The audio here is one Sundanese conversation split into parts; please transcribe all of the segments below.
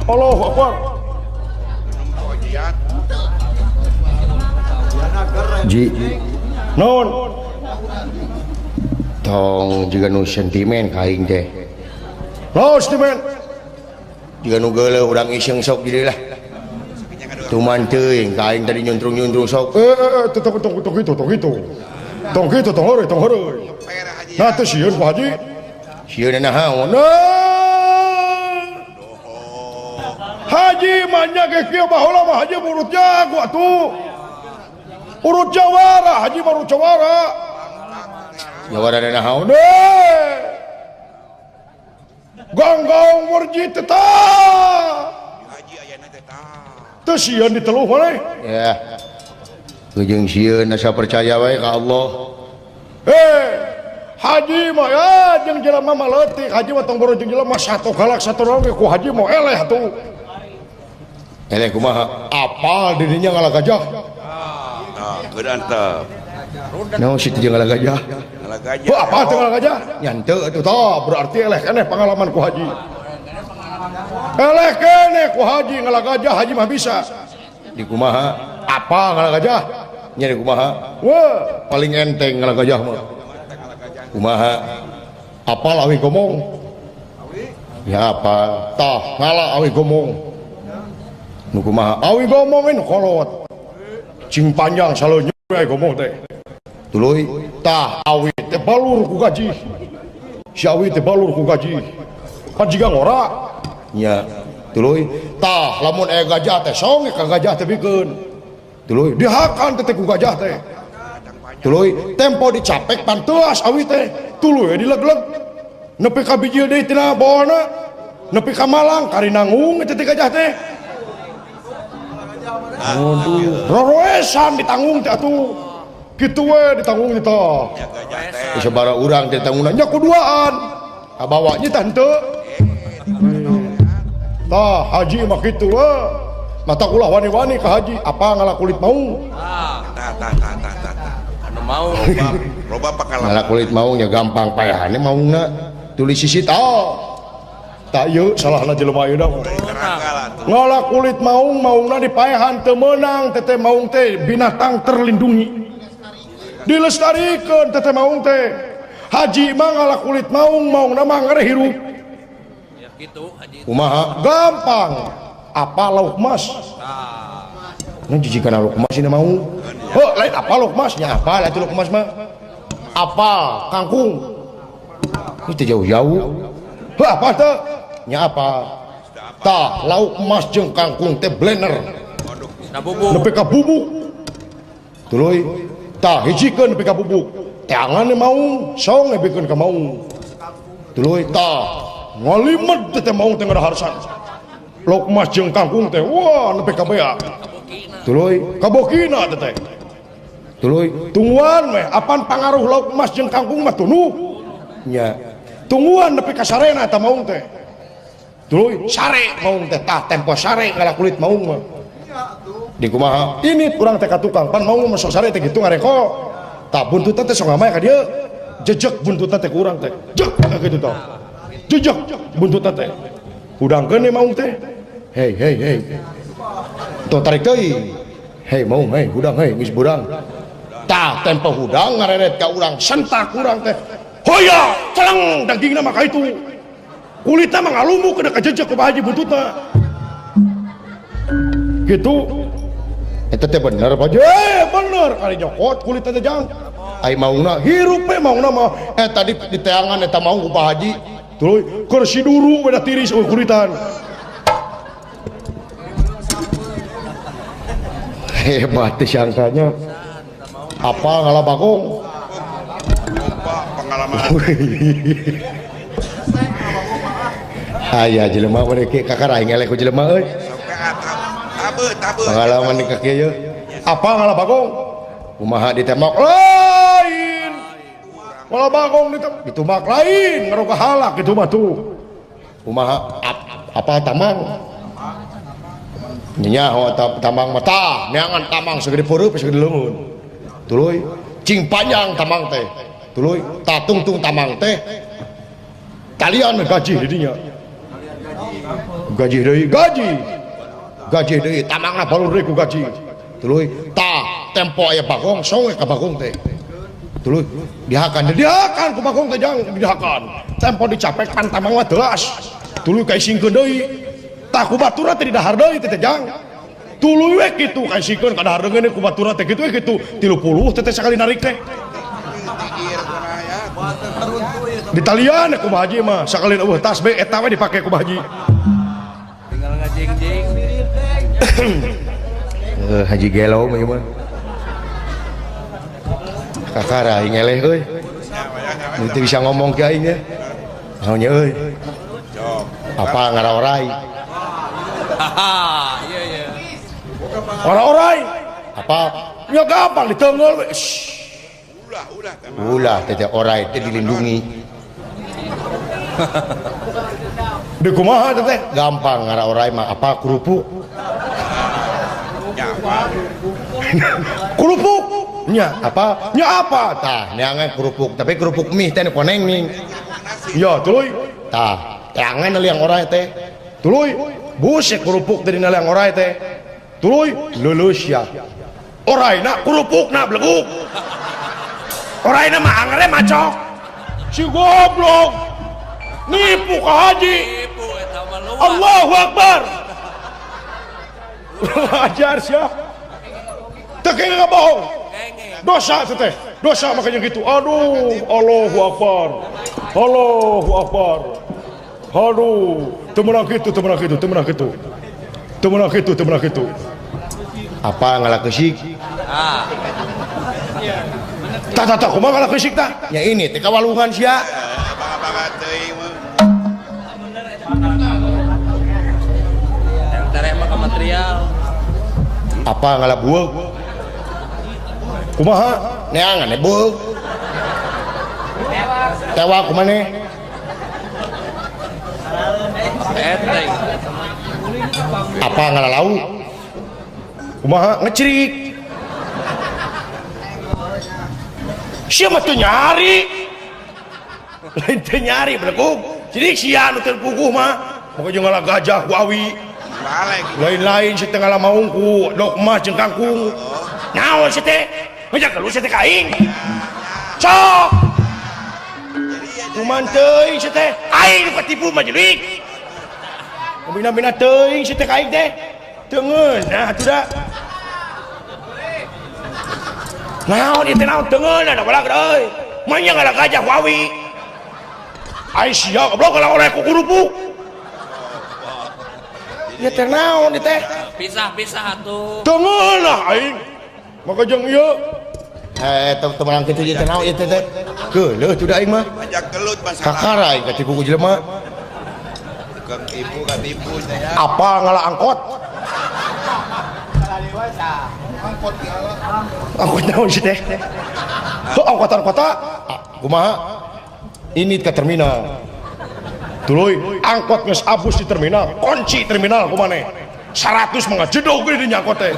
Allahu Akbar. Ji Naon? Tong jiga nu sentimen ka aing teh. Naon sentimen? Jiga nu geuleuh urang iseng sok jadi lah. Tuman teuing ka aing tadi nyuntrung-nyuntrung sok. Tong tong tong kitu tong kitu. Tong kitu tong heureuy tong heureuy. Nah teu sieun ku haji. Sieun naon? Haji mah nya ge kieu baheula mah haji urut jago atuh. Urut jawara, haji mah urut jawara. Jawara naon? Gonggong warji tetap. Haji ayana tetap. Teu sieun diteluh maneh. Ya. Ujung sieun asa percaya wae ka Allah. Haji mah ya jeung jelema mah leutik, haji mah tong boro jeung jelema satu galak satu naon ge ku haji mah eleh atuh. Eleh kumaha? Apal dirinya ngalah gajah. Tah, geus antep. Naon sih teu ngalah gajah? Ngalah gajah. Heuh, apa teu ngalah gajah? Nya henteu atuh. Tah, berarti eleh keneh pengalaman ku haji. Eleh keneh ku haji ngalah gajah, haji mah bisa. Di kumaha? Apa ngalah gajah? Nya di kumaha? Wah, paling enteng ngalah gajah mah. Kumaha? Apal awi gomong? Ya apa? Tah, ngalah awi gomong. Nu kumaha? Awi gomong ini kolot. Cing panjang saleunyeun we gomong teh. Tuluy tah awi teh balur ku gaji. Si awi teh balur ku gaji. Pan jiga ngora. Nya. Tuluy tah lamun aya gajah teh song ka gajah teh bikeun. Tuluy dihakan teh ku gajah teh. Tuluy tempo dicapek panteas awi teh. Tuluy dilegleg. Nepi ka bijil deui tina bawana. Nepi ka Malang kari nanggung eta teh gajah teh. Aduh, roroesan ditanggung teh atuh. Kitu we ditanggung teh. Sabaraha urang teh tanggungna nya kuduaan. Kabawa nya tah henteu. Tah haji mah kitu we. Mata ulah wani-wani ka haji, apa ngalah kulit maung? Tah tah tah tah tah. Anu mau loba pangalaman. Ngalah kulit maung nya gampang paehane maungna. Tulis sisi tah. Tak ieu salahna jelema ayeuna mah. Ngalah kulit maung, maungna dipaehan teu meunang, teteh maung teh binatang terlindungi. Dilestarikeun teteh maung teh. Haji mah ngalah kulit maung, maungna mah ngere hirup. Ya kitu haji. Kumaha? Gampang. Apa lauk mas? Nah jijikan lauk mas ini maung. Heuh, lain apa lauk mas? Nya apa lah itu lauk mas mah? Apa kangkung? Itu jauh-jauh. Heuh, apa teh? Nya apa? Tah lauk emas jeung kangkung teh blender. Bubuk. Nepi ka bubuk. Tuluy tah hijikeun nepi ka bubuk. Teangan maung, song nepikeun ka maung. Tuluy tah ngalimet teh maung teh ngadaharsan. Lauk emas jeung kangkung teh wah nepi ka bea. Tuluy kabokina teh teh. Tuluy tungguan weh apan pangaruh lauk emas jeung kangkung mah tunuh. Nya tungguan nepi ka sarena eta maung teh. Tuluy sare maung teh tah tempo sare ngalah kulit maung mah. Di kumaha? Ini kurang teh ka tukang pan maung mah sok sare teh kitu ngareko. Tah buntutna teh sok ngamaya ka dieu. Jejek buntutna teh kurang teh. Jek kitu tah. Jejek buntutna teh. Hudangkeun maung teh. Hei hei hei. Tuh tarik deui. Hei maung hei hudang hei geus burang. Tah tempo hudang ngareret ka urang sentak urang teh. Hoya celeng dagingna mah ka itu. Kulitna mah ngalumuk ke kajejek ku Pak Haji buntutna. Gitu. Eta teh bener Pak Haji. Bener kali nyokot kulitna teh jang. Ai maungna hirup we maungna mah. Tadi di teangan eta maung ku Pak Haji. Tuluy keur siduru beda tiris eueuh kulitan. Hebat teh sangkanya. Apa ngalah bagong? Pengalaman. Aya jelema mereka kakak aing eleh ku jelema euy. Pengalaman di kaki ieu. Apa ngalah bagong? Kumaha ditembak lain. Ngalah bagong ditumbak lain, ngaroga halak kitu mah tuh. Kumaha apa tamang? Nya tamang mah tah, neangan tamang segede peureub segede leungeun. Tuluy cing panjang tamang teh. Tuluy tatungtung tamang teh. Talian gaji di dinya. Gaji deui, gaji. Gaji deui, tamangna balur deui ku gaji. Tuluy tah tempo aya bagong songe ka bagong teh. Tuluy dihakan, dihakan ku bagong teh jang dihakan. Tempo dicapek pan tamang mah teuas. Tuluy kaisingkeun deui. Tah ku baturna teh didahar deui teh jang. Tuluy we kitu kaisingkeun ka dahar deui ku baturna teh kitu we kitu. 30 teh sakali narik teh. Ditalian ku Haji mah sakali eueuh tas be eta we dipake ku Haji. Tinggal ngajing-jing. Haji gelo mah ieu mah. Kakara aing eleh euy. Teu bisa ngomong ke aing nya. Naon nya euy. Apa ngaraorai? Haha, iya iya. Ngaraorai. Apa? Ya gampang ditenggel we. Ulah teh orai teh dilindungi. Di kumaha teh? Gampang ngaraorai mah apa kerupuk. Kerupuk. Nya apa? Nya apa? Tah, neangan kerupuk, tapi kerupuk mie teh koneng ning. Ya, tuluy. Tah, teangan liang orai teh. Tuluy, buset kerupuk teh dina liang orai teh. Tuluy, lulus ya. Oraina kerupukna beleguk. Oraina mah angere macok. Si goblok. Nipu ka haji. Allahu Akbar. Ajar sia. Teu kenging ngabohong. Dosa teh, dosa makanya gitu. Aduh, Allahu Akbar. Allahu Akbar. Aduh, teu meunang kitu, teu meunang kitu, teu meunang kitu. Teu meunang kitu, teu meunang kitu. Apa ngalah keusik? Ah. Tah tah tah kumaha ngalah keusik tah? Ya ini teh kawalungan sia. Bangga-bangga teuing mah. Tereh mah ka material. Apa ngalah bueuk? Kumaha? Neangan e bueuk. Tewak kumaneh? Enteng. Apa ngalah lauk? Kumaha? Ngecerik. Sia mah teu nyari. Lain teu nyari belegug. Jadi sia nu teu puguh mah. Moga jeung ngalah gajah ku awi. Lain-lain si teh ngalah maung ku dogma jeung kangkung. Naon si teh? Ngajak gelut si teh ka aing. Sok. Kuman teuing si teh? Aing nu katipu mah jelik. Bina-bina teuing si teh ka aing teh. Teu ngeunah atuh da. Naon ieu teh naon teu ngeunah da balag euy. Manya ngalah gajah ku awi. Ai sia goblok ngalah oleh ku kerupuk. Ieu teh naon ieu teh? Pisah-pisah atuh. Teu ngeunah aing. Maka jeung ieu teu meunang kitu ieu teh naon ieu teh teh. Geuleuh tuh da aing mah. Ajak gelut masalah. Kakara aing katipu ku jelema. Tukang tipu katipu teh ya. Apa ngalah angkot? Angkot naon sih teh? Heuh angkotan kota. Kumaha? Ini ke terminal. Tuluy angkot geus abus di terminal, kunci terminal kumaneh. 100 mah ngajedog ge di angkot teh.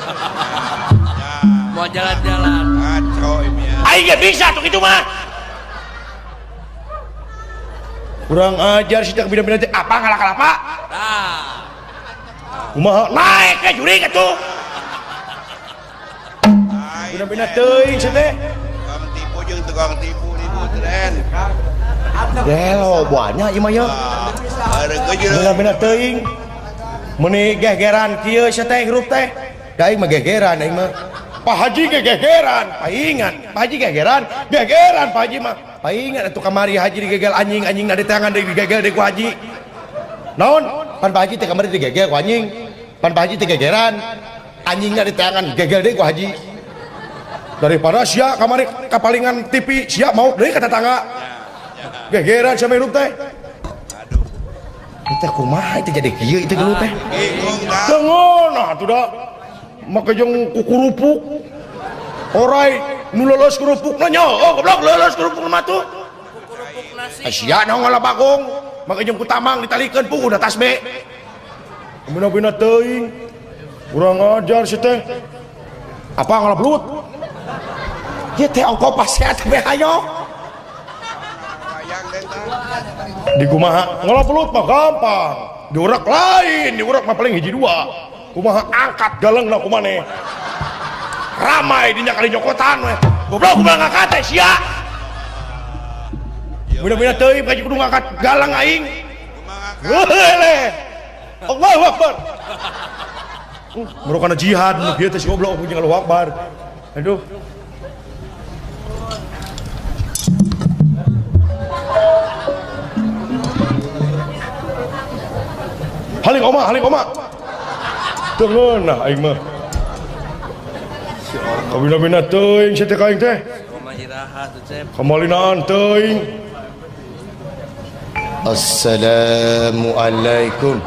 Mau jalan-jalan. Ngaco ini ya. Aing ge bisa tuh kitu mah. Kurang ajar sih teh bina-bina teh apa ngalah kalapa? Tah. Kumaha naik ke jurig atuh. Bina-bina teuing sih teh. Tukang tipu jeung tukang tipu ribu tren. Gelo banyak ieu mah ya. Bina-bina teuing. Meuni gegeran kieu sia teh hirup teh. Da aing mah gegeran aing mah. Pak Haji ge gegeran, paingan. Pak Haji gegeran, gegeran Pak Haji mah. Paingan atuh kamari haji digegel anjing, anjing na di tangan digegel deui ku haji. Naon? Pan Pak Haji teh kamari digegel ku anjing. Pan Pak Haji teh gegeran. Anjingna di tangan gegel deui ku haji. Daripada sia kamari kapalingan TV, sia mau deui ka tetangga. Gegeran sia hirup teh. Aduh. Teh kumaha teh jadi kieu itu gelut teh. Teu ngeunah atuh da. Make jeung kukurupuk. Orai nu leuleus kerupukna nya, oh goblok leuleus kerupukna mah tuh. Kerupuk nasi. Sia naon ngalah bagong. Make jeung ku tamang ditalikeun puguh da tas be. Bina-bina teuing. Kurang ajar si teh. Apa ngalah belut? Ieu teh ongko paseat be hayo. Di kumaha? Ngalah belut mah gampang. Diurak lain, diurak mah paling hiji dua. Kumaha angkat galengna kumaneh. Ramai dinya kali nyokotan we. Goblok kumaha ngangkat teh sia. Bina-bina teuing kaji kudu ngangkat galang aing. Heuleh. Allahu Akbar. Merokana jihad nu kieu teh si goblok jeung Allahu Akbar. Aduh. Haling oma, haling oma. Teu ngeunah aing mah. Kabina-bina teuing sia teh ka aing teh. Oma iraha tuh Cep. Kamalinaan teuing. Assalamualaikum.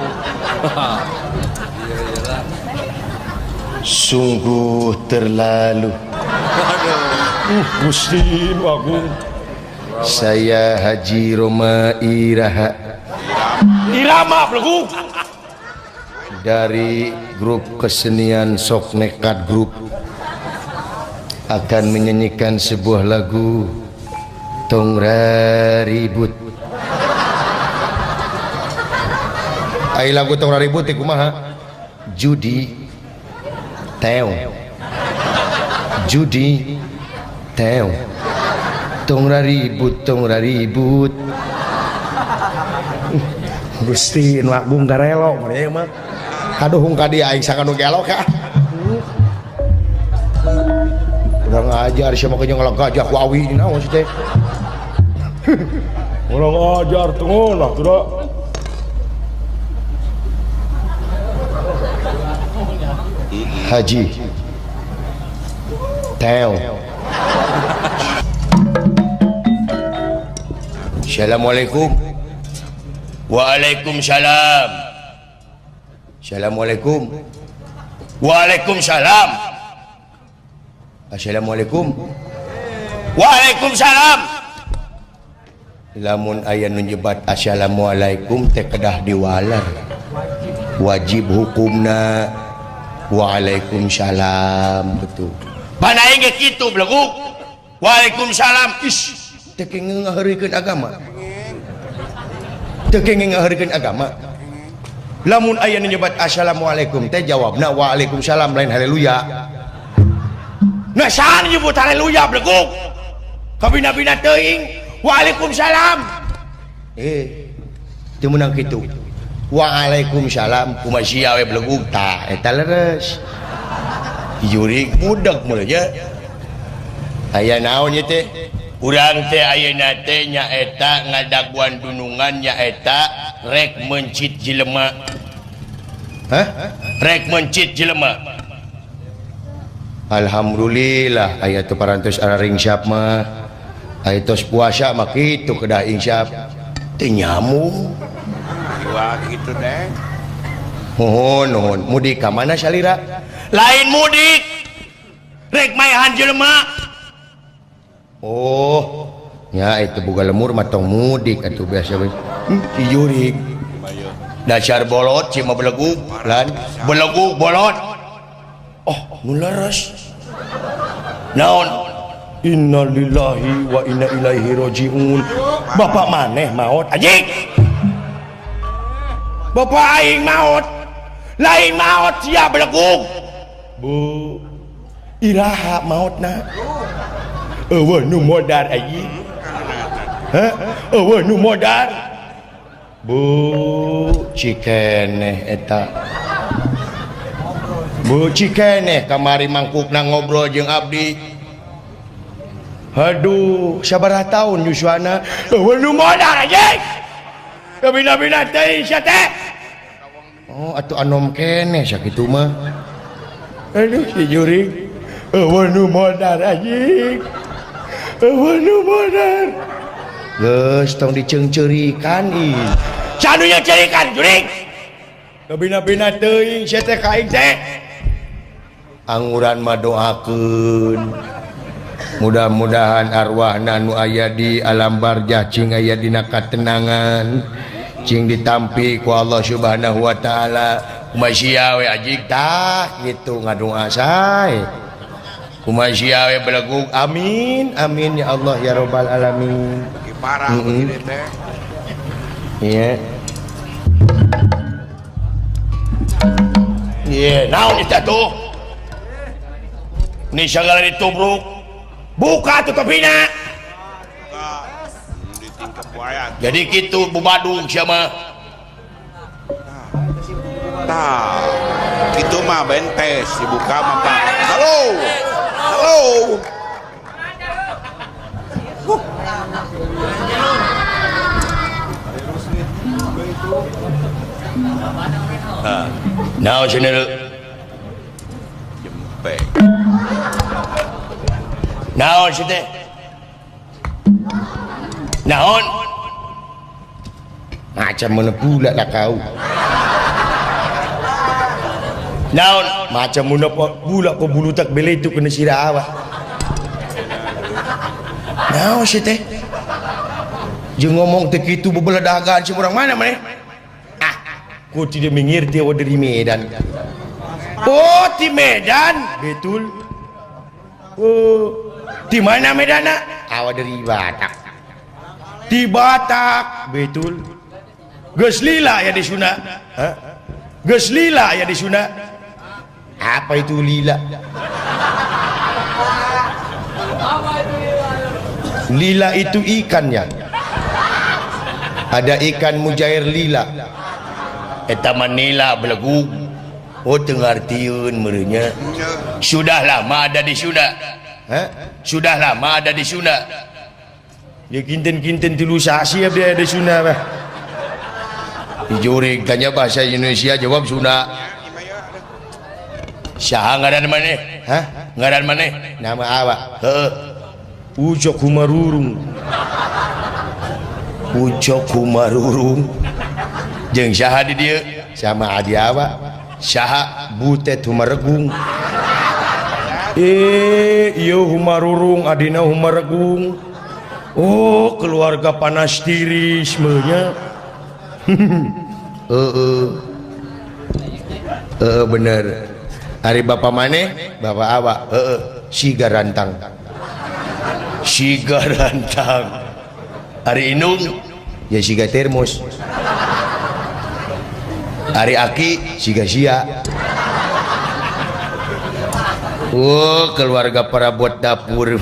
Sungguh terlalu. Gusti nu agung. Saya Haji Roma Iraha. Irama belegu. Dari grup kesenian Sok Nekat Group akan menyanyikan sebuah lagu Tong Raribut. Ai lagu Tong Raribut teh kumaha? Judi teong. Judi teong. Tong raribut, tong raribut. Gusti nu agung garelo mah mah. Kaduhung ka dieu aing sakanu gelo ka. Urang ajar sia mah jeung ngalagajah ku awi naon sih teh. Urang ajar teu ngeunah tuh da. Haji Teo. Assalamualaikum. Waalaikumsalam. Assalamualaikum. Waalaikumsalam. Assalamualaikum. Waalaikumsalam. Lamun aya nu nyebat assalamualaikum teh kedah diwalar. Wajib hukumna. Waalaikumsalam betul. Pan aing ge kitu beleguk. Waalaikumsalam. Is teu kenging ngaheureukeun agama. Teu kenging ngaheureukeun agama. Lamun aya nu nyebat assalamualaikum teh jawabna waalaikumsalam lain haleluya. Nah saha nyebut haleluya beleguk? Kabina-bina teuing waalaikumsalam. Teu meunang kitu. Waalaikumsalam kumaha sia we belegug tah eta leres. Jurig budak mulanya. Aya naon ieu teh? Urang teh ayeuna teh nyaeta ngadaguan dunungan nyaeta rek mencit jelema. Hah? Rek mencit jelema. Alhamdulillah aya teu parantos araringsyap mah. Aya tos puasa mah kitu kedah insyaf. Teu nyamuk. Wah gitu deh. Nuhun nuhun. Mudik ka mana salira? Lain mudik. Rek maehan jelema. Oh, nya itu boga lemur mah tong mudik atuh biasa we. Si jurig. Dasar bolot si mah belegug lan belegug bolot. Oh, nu leres. Naon? Innalillahi wa inna ilaihi rajiun. Bapak maneh maot anjing. Bapak aing maot. Lain maot sia belegug. Bu iraha maotna? Eueuh nu modar anjing. Hah? Eueuh nu modar. Bu cikeneh eta. Bu cikeneh kamari mangkukna ngobrol jeung abdi. Aduh, sabaraha taun yuswana? Eueuh nu modar anjing. Kabina-bina teuing sia teh. Oh, atuh anom keneh sakitu mah. Aduh si jurig. Eueuh nu modar anjing. Eueuh nu modar. Geus tong diceungceurikan ih. Saha nu nyeungceurikan jurig? Kabina-bina teuing sia teh ka aing teh. Anguran mah doakeun. Mudah-mudahan arwahna nu aya di alam barjah cing aya dina katenangan, cing ditampi ku Allah Subhanahu wa taala. Kumaha sia we anjing tah kitu ngadoa sae. Kumaha sia we belegug amin amin ya Allah ya rabbal alamin. Parah begini teh. Iya. Iya, naon eta tuh? Ini segala ditubruk. Buka tuh topina. Jadi gitu bubadung siapa? Tah, itu mah bentes dibuka mah Pak. Halo. Halo. Nah, sini jempe. Naon sih teh? Naon? Macam mana pula lah kau? Naon? Macam mana pula kau bulu tak beli itu kena sirah awak. Naon sih teh? Jangan ngomong teh kitu bebeledagan si orang mana mana? Ah, kau tidak mengerti awak dari Medan. Oh, di Medan, betul. Oh, di mana Medana? Awak dari Batak. Di Batak, betul. Geus lila ya di Sunda. Hah? Geus lila ya di Sunda. Apa itu lila? Lila itu ikannya. Ada ikan mujair lila. Eta manila belegug. Oh, teu ngartieun meureunnya. Sudah lama ada di Sunda. Hah? Sudah lama ada di Sunda. Ya kinten-kinten tilu sasi abdi ada di Sunda mah. Dijurig tanya bahasa Indonesia jawab Sunda. Saha ngaran maneh? Hah? Ngaran maneh? Nama awak. Heeh. Ucok Humarurung. Ucok Humarurung. Jeung saha di dieu? Sama adi awak. Saha Butet Humaregung. Ieu Humarurung adina Humaregung. Oh, keluarga panas tiris meunya. Heeh. Heeh bener. Ari bapa maneh? Bapa awak. Heeh, siga rantang. Siga rantang. Ari indung? Ya siga termos. Ari aki siga sia. Oh, keluarga perabot dapur.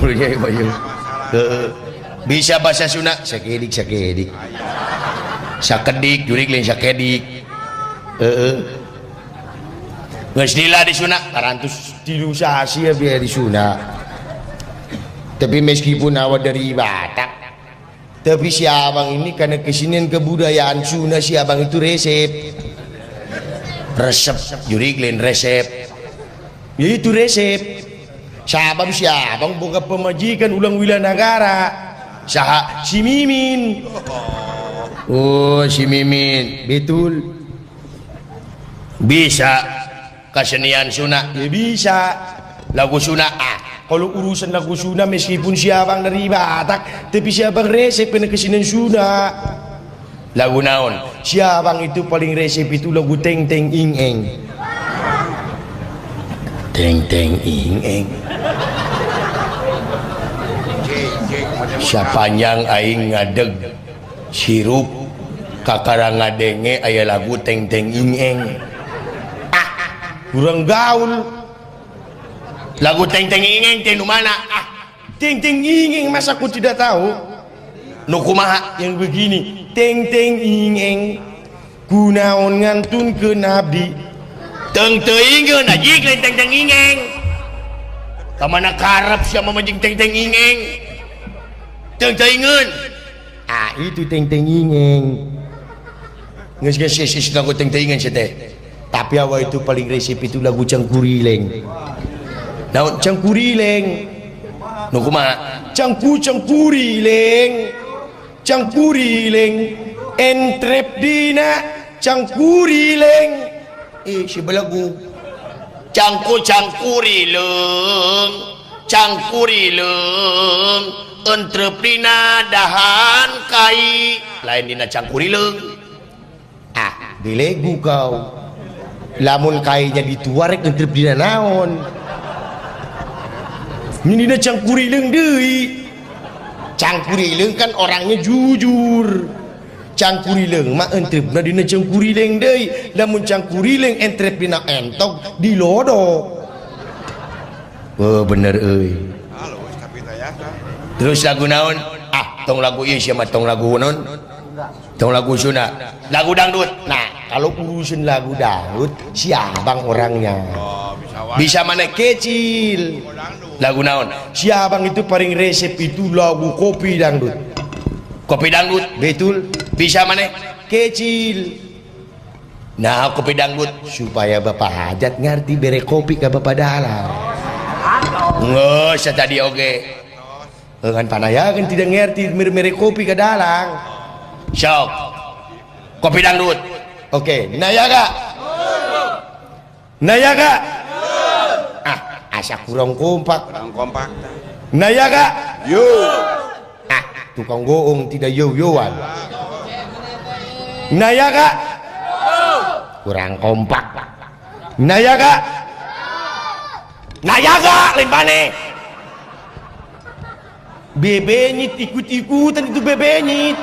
Bisa bahasa Sunda? Sakedik sakedik. Sakedik jurig lain sakedik. Heeh. Geus lila di Sunda, parantos tilu sasi abdi di Sunda. Tapi meskipun awak dari Batak, tapi si abang ini karena kesinian kebudayaan Sunda, si abang itu resep. Resep jurig lain resep. Ya itu resep. Sabab si abang boga pemajikan ulang wilanagara. Saha si Mimin. Oh, si Mimin, betul. Bisa kesenian Sunda, ya bisa. Lagu Sunda, ah, kalau urusan lagu Sunda meskipun si abang dari Batak, tapi si abang resep kena kesenian Sunda. Lagu naon? Si abang itu paling resep itu lagu Teng Teng Ing Eng. Teng Teng Ing Eng. Sapanjang aing ngadeg sirup kakara ngadenge aya lagu Teng Teng Ing Eng. Ah, kurang gaul. Lagu Teng Teng Ing Eng teh nu mana? Ah, Teng Teng Ing Eng masa aku tidak tahu? Nu kumaha? Yang begini, Teng Teng Ing Eng kunaon ngantunkeun abdi. Teng teuingeun anjing lain Teng Teng Ing Eng. Ka mana karep sia mah jeung Teng Teng Ing Eng. Teng teuingeun. Ah, itu Teng Teng Ing Eng. Geus geus geus lagu Teng Teng Ing teh. Tapi awak itu paling resep itu lagu Cangkurileng. Naon Cangkurileng? Nu kumaha? Cangku cangkurileng. Cangkurileng entrep dina cangkurileng. Si belagu. Cangku cangkurileng, cangkurileng entrep dina dahan kai, lain dina cangkurileng. Ah, dilegu kau. Lamun kainya dituarek entrep dina naon? Ini dina cangkurileng deui. Cangkurileng kan orangnya jujur. Cangkurileung mah entrepna dina cangkurileung deui. Lamun cangkurileung entrep dina entog dilodok. Oh bener euy. Terus lagu naon? Ah, tong lagu ieu sia mah tong lagu naon? Tong lagu Sunda. Lagu dangdut. Nah, kalau urusan lagu dangdut si abang orangnya. Bisa mana kecil. Lagu naon? Si abang itu paling resep itu lagu kopi dangdut. Kopi dangdut, betul. Bisa mana? Kecil. Nah, kopi dangdut supaya bapak hajat ngerti bere kopi ke bapak dalam. Nggak, saya tadi oke. Kan panayakan tidak ngerti mere-mere kopi ke dalang. Sok. Kopi dangdut. Oke, nayaga. Nayaga. Ah, asa kurang kompak. Kurang kompak. Nayaga. Yo. Ah, tukang goong tidak yo-yoan. Nayaga. Kurang kompak. Nayaga. Nayaga lain pane. Bebenyit ikut-ikutan itu bebenyit.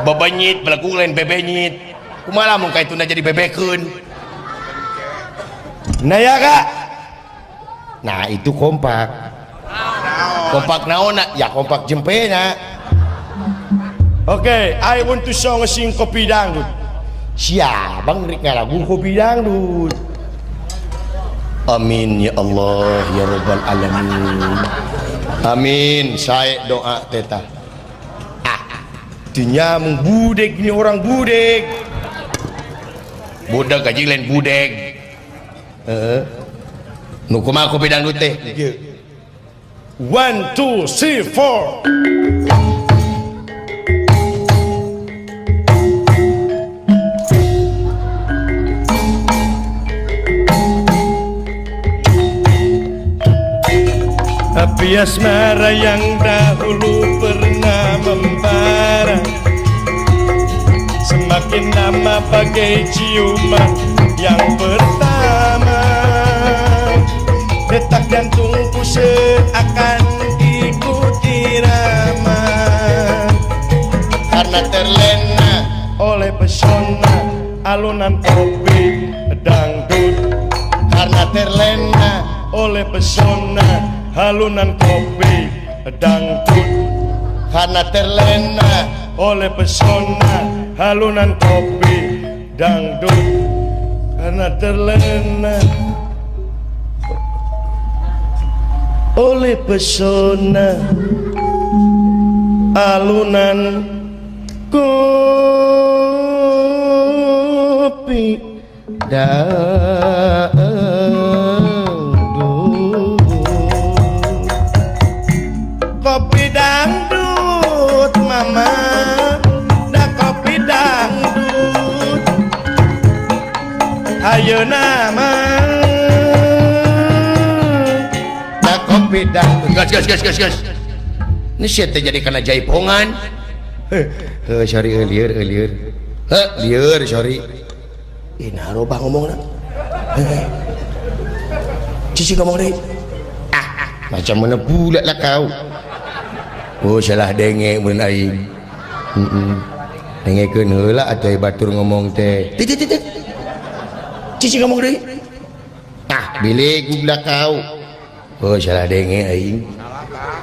Bebenyit belagu lain bebenyit. Kumaha mun ka ituna jadi bebekeun. Nayaga. Nah, itu kompak. Kompak naon? Ya kompak jempena. Oke, I want to song sing kopi dangdut. Siapa rek ngalagu kopi dangdut? Amin ya Allah ya Rabbal alamin. Amin, saya doa teta. Ah, dinyamung budek ini orang budek. Budek aja lain budek. Heeh. Nu kumaha kopi dangdut teh? 1 2 3 4. Api asmara yang dahulu pernah membara, semakin lama bagai ciuman yang pertama. Detak jantungku seakan ikut irama, karena terlena oleh pesona alunan kopi dangdut. Karena terlena oleh pesona halunan kopi dangdut. Karena terlena oleh pesona halunan kopi dangdut. Karena terlena oleh pesona alunan kopi dangdut. Kopi dangdut mama, dah kopi dangdut. Ayo nama dah kopi dangdut. Gas gas gas gas gas. Ini sia teh jadi kana jaipongan. Heh, sorry lieur lieur. Heh, lieur sorry. Ih, nah robah ngomongna. Heh. Cici ngomong deui. Ah, macam mana pula lah kau. Oh salah denge mun aing. Heeh. Dengekeun heula atuh batur ngomong teh. Titik titik. Cici ngomong deui. Ah, bilik gugla kau. Oh salah denge aing.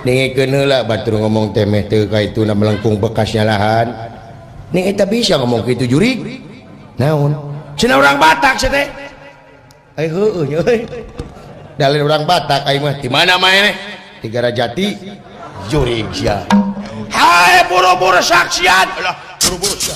Dengekeun heula batur ngomong teh meh teu ka ituna melengkung bekas nyalahan. Ning eta bisa ngomong kitu jurig. Naon? Cenah urang Batak sia teh. Ai heueuh nya euy. Dalil urang Batak aing mah. Di mana maneh? Di Garajati. Jurig sia. Hai buru-buru saksian. Alah, buru-buru sia.